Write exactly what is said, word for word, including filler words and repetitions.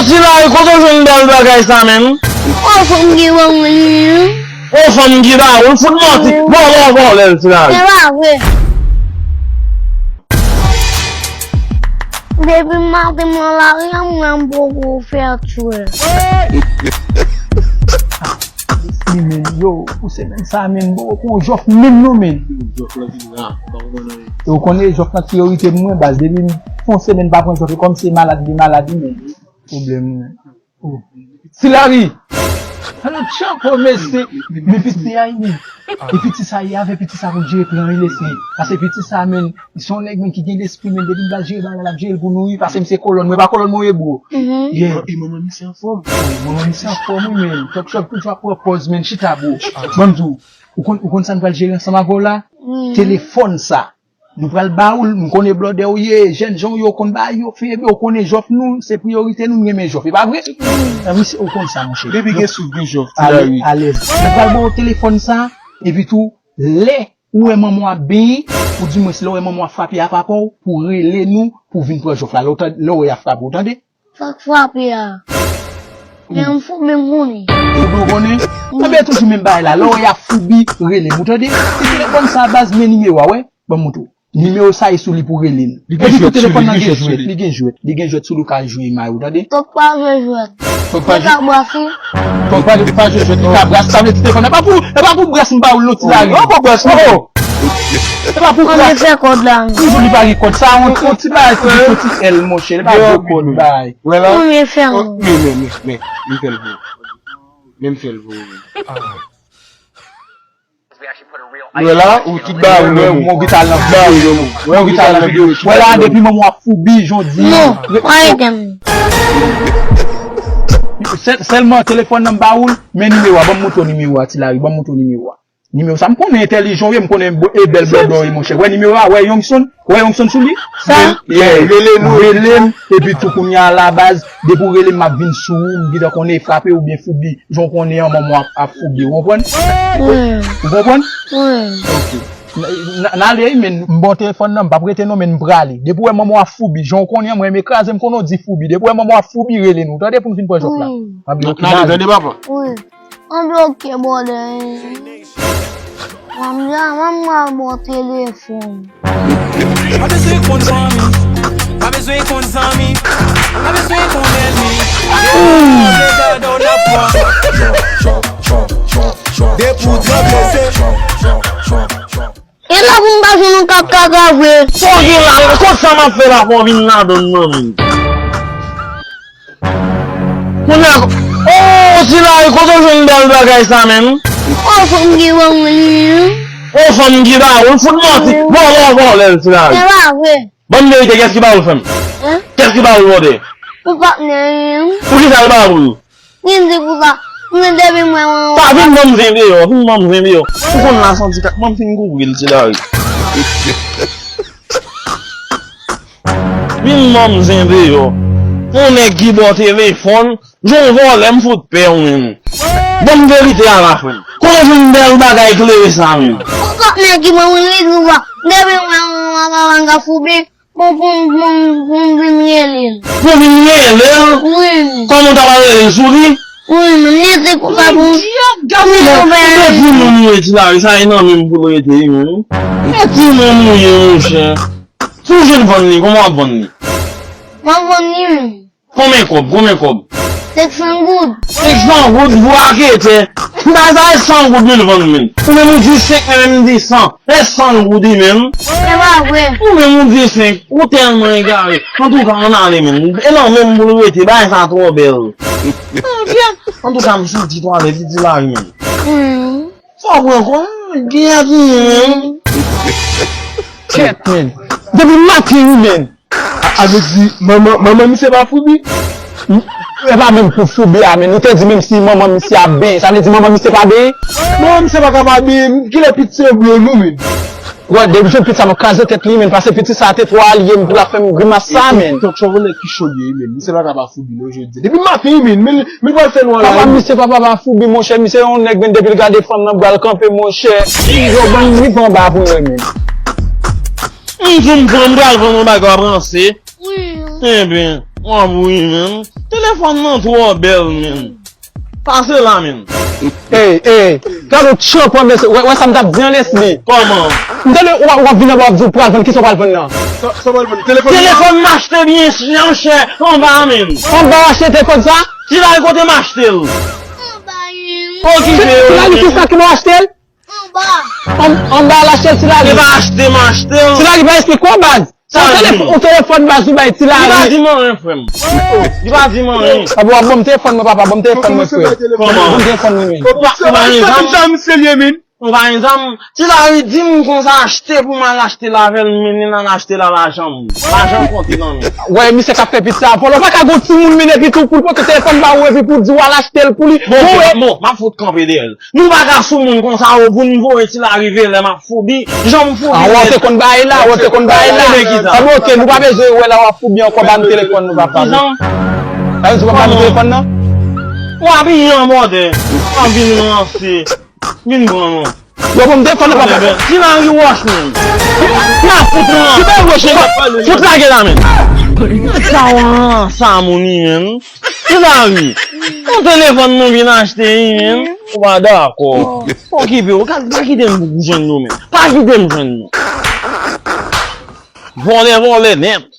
Ti Lari, kote w jwenn bèl bagay sa menm? O fanm ki ba w li. O fanm ki ba w, fout manti. Vòlè, vòlè, Ti Lari. Se pa vre. Depi maten mwen lari a, mwen m poko fè twèl. Mesi, men, yo, pou semèn sa, men, m poko pran jòf menm non, men. Jòf la vin la, m pa konprann anyen. Yo konnen jòf nan priyorite pou mwen, baz, depi m fè yon semèn pa pran jòf, e kòm se malad li malad, men. Pwoblèm, men. Oh. Ti Lari! Alò, tchanpo, mesye! Men piti a, men. E piti sa, e avè piti sa pou jere plan, wi, mesye. Paske piti sa, men, se yon nèg, men, ki gen lespri, men, depi l ba l jere bagay la, l ap jere l pou nou, wi. Paske misye kolòn, mwen pa kolòn, mwen ye, bro. Yeah. E manman misye anfòm. Manman misye anfòm, wi, men. Talk Shop toujou ap pran pòz, men, chita, bro. Ban m di w, ou konn, ou konn sa n pral jere ansanm avè w la? Telefòn sa. Nou pral ba ou l, m konnen blòdè ou ye, jèn jan w ye, w konn bagay yo fè, ebyen, w konnen jòf nou, se priyorite nou, n renmen jòf, e pa vre? Nan misye, ou konn sa, monchè. Depi gen souf, gen jòf, Ti Lari. Alèz. Nou pral ba w telefòn sa, epi tou, lè ou wè manman w ap benyen, oudimwens lè w wè manman w ap frape a papa w, pou w rele nou, pou w vin pran jòf la, lè w tan-, lè w wè y ap frape w, tande? Sa k frape a. Men m fou, men m konnen. Fou, ou konnen? Ebyen, toujou menm bagay la, lè w wè y ap foubi, rele m, ou tande? Se telefòn sa, baz, men nimewo a, wè, ban m montre w. Nimewo sa e sou li pou rele l. Epi tou telefòn nan gen jwèt, li gen jwèt, li gen jwèt sou li ou ka jwe may ou, tande? Fòk pa jwe jwèt. Fòk pa jwe. Li ka brase. Fòk pa, pa jwe jwèt, li ka brase. Sa vle di telefòn nan pa pou, e pa pou brase m ba ou l non, Ti Lari. Oh, pa brase. Oh, oh. E pa pou brase. Mwen fè kòd la. Toujou li pa gen kòd. Sa yon, yon ti bagay ki gen yon ti L, monchè. Li pa gwo kòd, bay. Mwen fè l. Men, men, men, men, m fè l pou ou. Men m fè l pou ou, men. Wè la, ou tout ba ou nan men. Mwen ki t al nan videyo. Mwen ki t al nan videyo. Wè la, depi manman w ap foubi, jodi. Non, pa ede m. Sèl-, sèlman telefòn nan m ba ou l, men nimewo a, ban m montre w nimewo a, Ti Lari, ban m montre w nimewo a. Nimewo sa, m konnen entèlijan w ye, m konnen bo-, e bèl blòdè w ye, monchè. Wè nimewo a, wè Youngson, wè Youngson sou li? Sa? Yeah, rele nou. Rele m, epi tou kounye a la baz, depi w rele m, m ap vin sou ou, m gentan konnen e frape oubyen foubi. Jan w konnen an, manman w ap, ap foubi, ou konprann? Ou konprann? Wi. Ok. N, n, n ale, men m ba w telefòn nan, m p ap rete non, men m prale. Depi w wè manman w ap foubi, jan w konnen an, mwen renmen kraze, m konnen w di foubi. Depi w wè manman w ap foubi, rele nou, tande, pou n vin pran jòf la. Wi. N ale, tande, papa. Wi. An bloke bòdè. Manman, manman ba w telefòn. Pa bezwen konn fanmi, pa bezwen konn zanmi, pa bezwen konn ènmi. Yo, se gade w n ap pran. Depi w tranble se. E la pou m pa jwenn yon kat kaka vre. Sa w gen la, kot sa m ap fè la pou w vin ladann nan menm? Kounye a, oh, Ti Lari, kote w jwenn bèl bagay sa menm? O fanm ki ba w li. O fanm ki ba ou l, fout manti. Vòlè, vòlè, Ti Lari. Se pa vre. Ban m verite, kiyès ki ba ou l, frè m? Hein? Kiyès ki ba ou l, vòlè? Ou patnè m. Poukisa l ba ou l? Vin di pou sa. Men depi mwen, mwen, pa vin ban m zen deyò, vin ban m zen deyò. Ou konn la santi kat, ban m fin kouvri l, Ti Lari. Vin ban m zen deyò. Yon nèg ki ba w telefòn, jan w vòlè, m fout pè w menm. Ban m verite a la, frè m. Kote w jwenn bèl bagay klere sa menm? Ou konn nèg ki ban mwen li di ou pa. Depi mwen, mwen, mwen, mwen, mwen, foubi. Pou, pou, pou, pou m vin rele l. Pou vin rele l? Wi. Kòman w ta pral rele l sou li? Wi, men li te konsa pou. Gade, gade timoun ou ye, Ti Lari, sa e nan men m pou l rete, wi, men. Gade timoun ou ye, monchè. Si w jwenn vann li, kòman w ap vann li? M ap vann li, men. Konbyen kòb? Konbyen kòb? Senk san goud. Senk san goud pou raketè. M pa sa e san goud li vann menm. Ou menm ou di senk, mwen menm m di san. E san goud li menm. Se pa vre. Ou menm ou di senk. Ou tèlman egare. Antouka, ann ale menm. E nan menm pou l rete. Bagay sa twò bèl. Antouka, m soti twalèt, li di la wi menm. Hmm. Sa w pran kò? Gen ati menm. Kèt menm. Depi maten wi menm. A, a vle di, manman, manman misye pa foubi? E pa menm pou foubi a, men nou te di menm si manman misye ap benyen, sa vle di manman misye pa benyen? Manman misye pa ka pa benyen, kilè pit se blo nou menm? Wè, depi jwenn pit sa, m ap kraze tèt li, men paske pit sa te twò alye m pou l ap fè m grimas sa, men. Tonton, vòlè ki cho l ye, men. Misye pa ka pa foubi, non, jodi. Depi maten, men, men, men pral fè nwa la. Papa misye, papa pa foubi, monchè, misye yon nèg, men depi l gade fanm nan, bral kanpe, monchè. Yo, ban m rive anba pou mwen, men. M di m pran, m pral vann yon bagay w ap ranse. Wi. Ebyen. W ap ri, menn. Telefòn nan twò bèl, menn. Pase la, menn. Ey, ey, gade w tchanpan, mesye. Wè, wè sa m t ap di an, Leslie. Kòman? M tande w ap, w ap vin anba, w ap di w pral vann, kisa w pral vann nan? Sa, sa w pral vann? Telefòn nan? Telefòn m achte byen chè, chè, anba, menn. Anba w achte telefòn sa? Ti Lari, kote m achte l? Okipe yo, menn. Ti Lari, kisa ki w achte l? Anba. An-, anba l achte l, Ti Lari. Li pa achte, m achte l. Ti Lari pa eksplike w, baz. Sa yon telefòn, yon telefòn baz ou bay Ti Lari. Li pa di m anyen, frè m. Li pa di m anyen. Papa, w ap ban m telefòn mwen, papa, ban m telefòn mwen, frè. Kòman? Ban m telefòn mwen, men. Ou pa, ou pa gen zam? Sa misye li ye, men. Ou pa gen zam? Ti Lari di m konsa achte pou m al achte l avè l, men li nan achte l a lajan m. Lajan konte nan men. Wè, misye k ap fè pit sa. Vòlò pa ka gon timoun, men epi tou pou l pote telefòn ba ou, epi pou l di w al achte l pou li. Bon, bon, bon, m ap fout kanpe dèyè l. Nou pa ka sou moun konsa, o, pou n voye Ti Lari veye lè m ap foubi, jan m foubi. Ah, wè, w te konn bay la, wè, w te konn bay la. Ebyen, kisa? Ah, bon, ok, nou pa bezwen wè la w ap foubi ankò, ba n telefòn nou, papa. Kisa? Sa vle di w pa ba nou telefòn nan? W abiye an bòdè. W ap vin ranse. Vin pran non. Yo, bon, m telefòn nan, papa. Ti Lari wòch, menn. M ap fout ranse. Fout lage la, menn. Sa w ranse a moun, menn. Ti Lari, yon telefòn nou vin achte, wi, menn. Ou pa dakò. Okipe w, pa kite m jwenn nou, menn. Pa kite m jwenn nou. Vòlè, vòlè nèt.